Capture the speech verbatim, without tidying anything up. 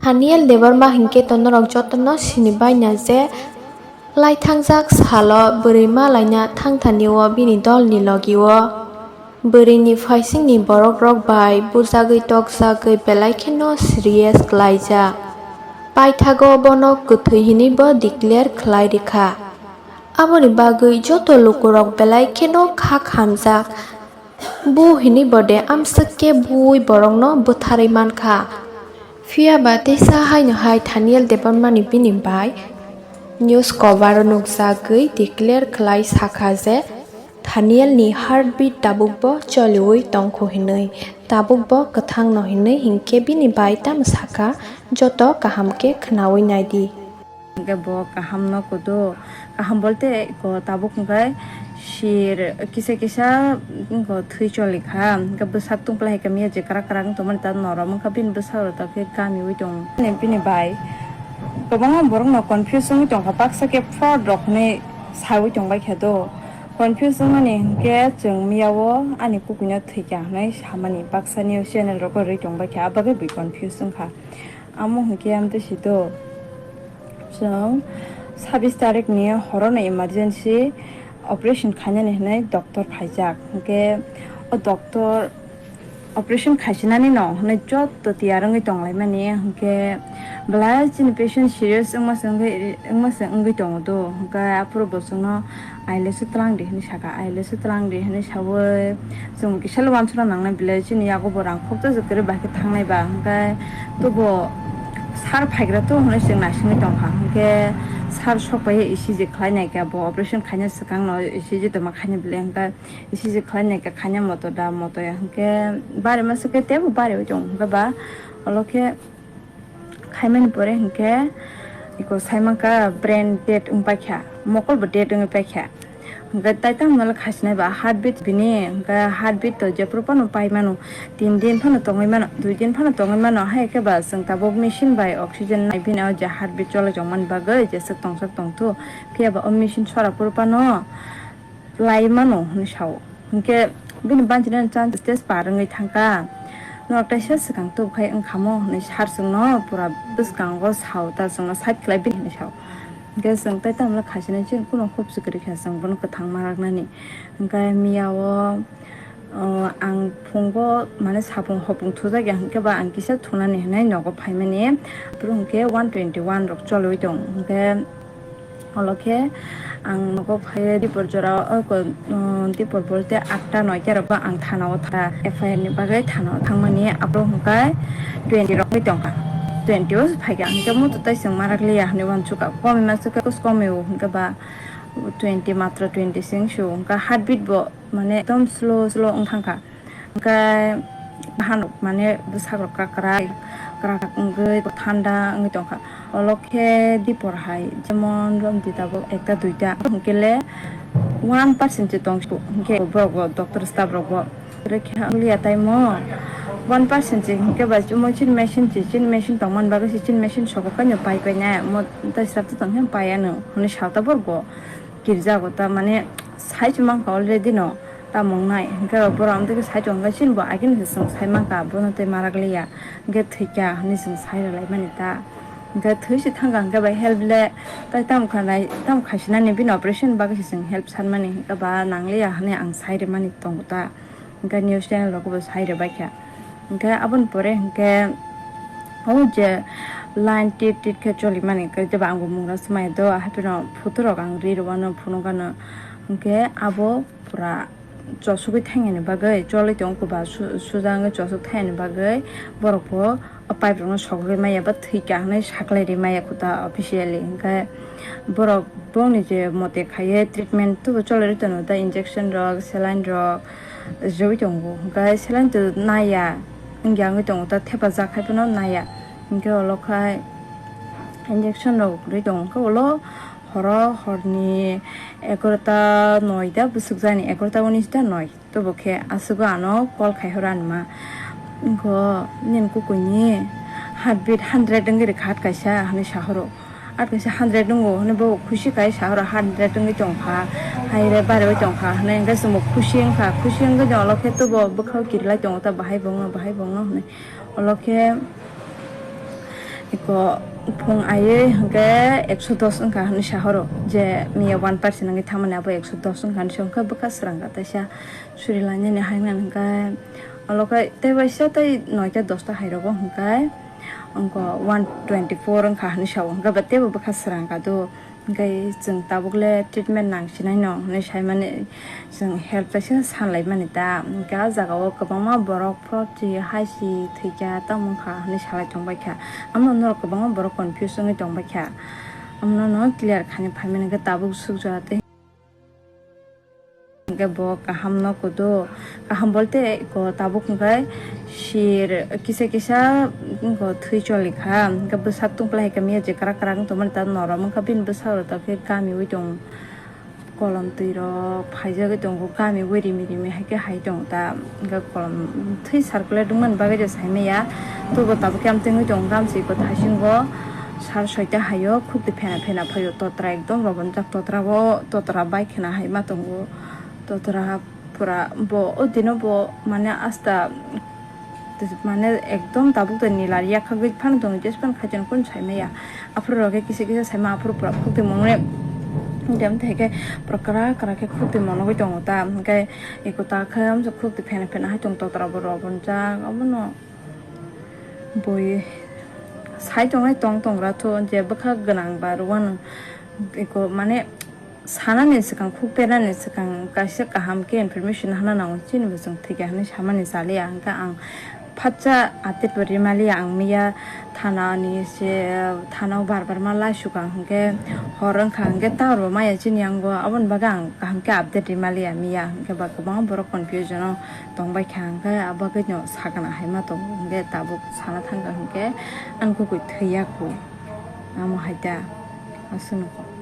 Thaniel Debbarma hinkhe to norok jotono sini baina je, lai thangjak salo bwrwi ma laina thangthani o bini dolni logi o. Bwrwini phaisingni borokrok bai bujagwi tokjagwi belai kheno serious klaijak. Paithago bono kwthwi hinwi bo declare khlai rikha. Aboni bagwi joto lukurok belai kheno kha khamjak. Bu hinwi bode amswk khe bui borokno bwtharwi mankha. Phiya ba teisa haino hai Thaniel Debbarmani bini bai news cover o nukjagwi declare khlai sakha je Thaniel ni heartbeat tabukbo choliwi tongkhu hinwi, tabukbo kwthangno hinwi, hinkhe bini bai tamo sakha, joto kaham khe khnawi naidi. Hingke bo kaham no kudu, kaham bolte ko tabuk hingke sir kisa kisa ko thwi choli kha, hingke bwsak tungpla hai kamiya je krak krak wng tongmani ta norom wngkha bini bwsak rok ta khe kami ui tongo. Bini bai kwbangma borok no confuse wngwi tongkha, baksa khe fraud rok hinwi sawi tongbai kha do, confuse wngmani hingke chwng miya o ani kukui no thwikha hinwi samani baksa news channel rok rwi tongbai kha, abagwi bui confuse wngkha. Amo hwnkhe amtwi sito. Chwng sabis tarik ni horono emergency operation khainani hinwi doctor phaijak. Hwnkhe o doctor operation khaisinani no hinwi joto tiyar wngwi tonglaimani. Hwnkhe belai chini patient serious wngma se wngwi, wngma se wngwi tongo do. Hwnkhe aphuru bo chwngno, "Aile se twlang di," hinwi saka, "Aile se twlang di," hinwi sawi chwng kisa le uansukna nangnai belai chini yago bo rang khokjak kwrwi bai khe thangnai ba, hwnkhe tobo sir phaigra to hinwi chwng naisingwi tongkha, hwnkhe sir sokbai E C G khlai naikha bo operation khaina swkang no E C G tongma khaina belai, hwnkhe E C G khlai naikha khaina moto da moto ya, hwnkhe bari masa khe teibo bari oi tongo, hwnkhe ba olo khe khaimani pore hinkhe iko saimanka brain dead wng paikha, mokol bo dead wngwi paikha. Hinkhe tai tamo no khasinai ba heartbeat bini, hinkhe heartbeat to jephuru phano pai mano, tin din phano tongwi mano, dui din phano tongwi mano, hai khe ba chwng tabuk machine bai oxygen nai bini o je heartbeat cholai tongmani bagwi jeswk tongsak tongthu, phiya ba o machine sora phuru phano lai mano hinwi sao. Hinkhe bini banchina chance stage par wngwi thangkha. Norok teisa swkang tubkhai wngkhamo hinwi sir chwngno pura bwskango sao, ta chwngno side khlai bini hinwi sao. Hinkhe chwng tai tamo khasinai chini kuno hopsi kwrwi kha chwng bono kwthang ma raknani. Hinkhe miya o, o, ang phungo mane sapung hopung thujak ya hinkhe ba ang kisa thunani hinwi nogo phaimani. Aphuru hinkhe one twenty one rok choliwi tong. Hinkhe Olo khe ang nogo phaiwi Dipor jora o, o ko, um, Dipor bolte atta noita rok bo ang thana o tha, F I R ni bagwi thana o thangmani, abo hwnkhe twenty rok wngwi tongkha, twenty o se phaikha, hwnkhe muitu tai chwng marak liya hinwi uansukha, komi masa khe komi o hwnkhe ba twenty matro twenty se wngsu, hwnkhe heartbeat bo mane ekdom slow slow wng thangkha. Hwnkhe bahan rok mane bwsak rok kakrai kakrak wngwi thanda wngwi tongkha. Olo khe Dipor hai jemon romdi tabuk ekta duita hwnkhe le one percent se tong suk hwnkhe borok bo doctor staff rok bo. Ore khe ang liya taimo one percent se hwnkhe ba chini machine se chini machine tongmani bagwi se chini machine sobo kaino pai pai nai mo tei srap tong khe pai ano hwnwi sa tabuk bo. Kirjago ta mane sai chwng mankha already no tamung nai, hwnkhe borok amtwkhe sai tongkha chini bo agini se chwng sai mankha bono tei marak liya, hwnkhe thwikha hinwi chwng sai rwlaimani ta, hwnkhe thwi se thangkha hwnkhe bai help le tai tamo khanai tamo khaisinani bini operation bagwi se chwng help sanmani hwnkhe ba nangliya hinwi ang sai rwmani tongo ta. Hwnkhe news channel rok bo sai rwbaikha. Hwnkhe aboni pore hwnkhe o je line tit tit khe cholimani, hwnkhe jeba ang bo mung rw swmai do, hapheno photo rok ang ri rwano phunukgano. Hwnkhe abo pura chosugwi thangyani bagwi cholwi tongo, kwba su-, suja wngwi chosuk thangyani bagwi borok bo o pipe rokno sogwi maya ba thwikha hwnwi saklai ri maya khuta officially. Hwnkhe borok bongni je mote khaiwi treatment tubu cholai ri tongo, tei injection rok, saline rok, rwui tongo. Hwnkhe saline to naiya, wngya wngwi tongo, ta thepajak hai phano naiya. Hwnkhe ulo khai injection rok rwui tongo, hwnkhe ulo horo horni egarota noita bwswk jani, egarota unis ta noi. Tobo khe aswgo ano call khai horo ani ma. Wngkho nini kukuini heartbeat hundred wngwi rwkha, hat kaisa hinwi sa horo. Hat kaisa hundred wngo hwnwi bo khusi khai sa horo, hundred wngwi tongkha, haire bariwi tongkha hwnwi. Hwnkhe chwngbo khusi wngkha, khusi wngwi tong ulo khe tobo bwkhao kirilai tongo ta, bahai bo wngo, bahai bo wngo hwnwi. Ulo khe Iko phung aiwi hwnkhe ekso dos wngkha hwnwi sahoro, je miya one percent wngwi thangmani abo ekso dos wngkha hwnwi sa, hwnkhe bwkha srangkha teisa suri lainani hai wngkha hwnkhe, olo khe tei waisa tei noita dosta hairogo hwnkhe wngkha one twenty four wngkha hwnwi sao, hwnkhe ba teibo bwkha srangkha do. Hwnkhe chwng tabuk le treatment nang sinai no hwnwi saimani, chwng health kaisa sanlaimani ta. Hwnkhe ah jagao kwbangma borok fraud si, hai si, thwikha, tamo wngkha hwnwi salai tongbaikha. Amno norok kwbangma borok confuse wngwi tongbaikha. Amno no clear khaina phaimani hwnkhe tabuk sukjora tei. Hwnkhe bo kaham no kudo, kaham bolte ko tabuk hwnkhe sir kisa kisa ko thwi choli kha, hwnkhe bwsak tungplai hai khe miya je kwrak kwrak wng tongmani ta norom wngkha bini bwsak rok ta khe kamiui tong kolom twi rok phaijagwi tongo kamiui rimi rimi hai khe hai tongo ta, hwnkhe kolom thwi circulate wngmani bagwi je saimaya tobo tabuk khe amtwngwi tongo gamsi ko thaisingo sar soita haio khukti phena phena phaio totra ekdom robonjak totra bo totra bai khena hai ma tongo. Totra pura bo o dino bo mane asta mane ekdom tabuk de nila yakhagwi phano tongo, jespan khaijano kun saimaya. Aphuru rok khe kisa kisa saima aphuru pura khukti mongne dem thai khe pura kra kra khe khukti monogwi tongo ta, hwnkhe eko ta khe amsa khukti phena phena hai tong totra bo robonjak obono bui sai tongnai tong tongra tho je bwkha gwnang ba rwano eko mane. Sanani swkang khuk pernani swkang kaisa kaham khe information hana nango, chini bo chwng thwikha hwnwi samani chaliya, hwnkhe ang phatsa update bo rimaliya. Ang miya thana ni se thana o bar bar ma laisukha, hwnkhe hor wngkha, hwnkhe tower bo maya chini yango, aboni bagwi ang kaham khe update rimaliya miya, hwnkhe ba kwbangma borok confusion o tongbaikha, hwnkhe abo bagwino sakna hai ma tongo, hwnkhe tabuk sana thangkha, hwnkhe ani khukui thwiya kho, amo hai ta aswk.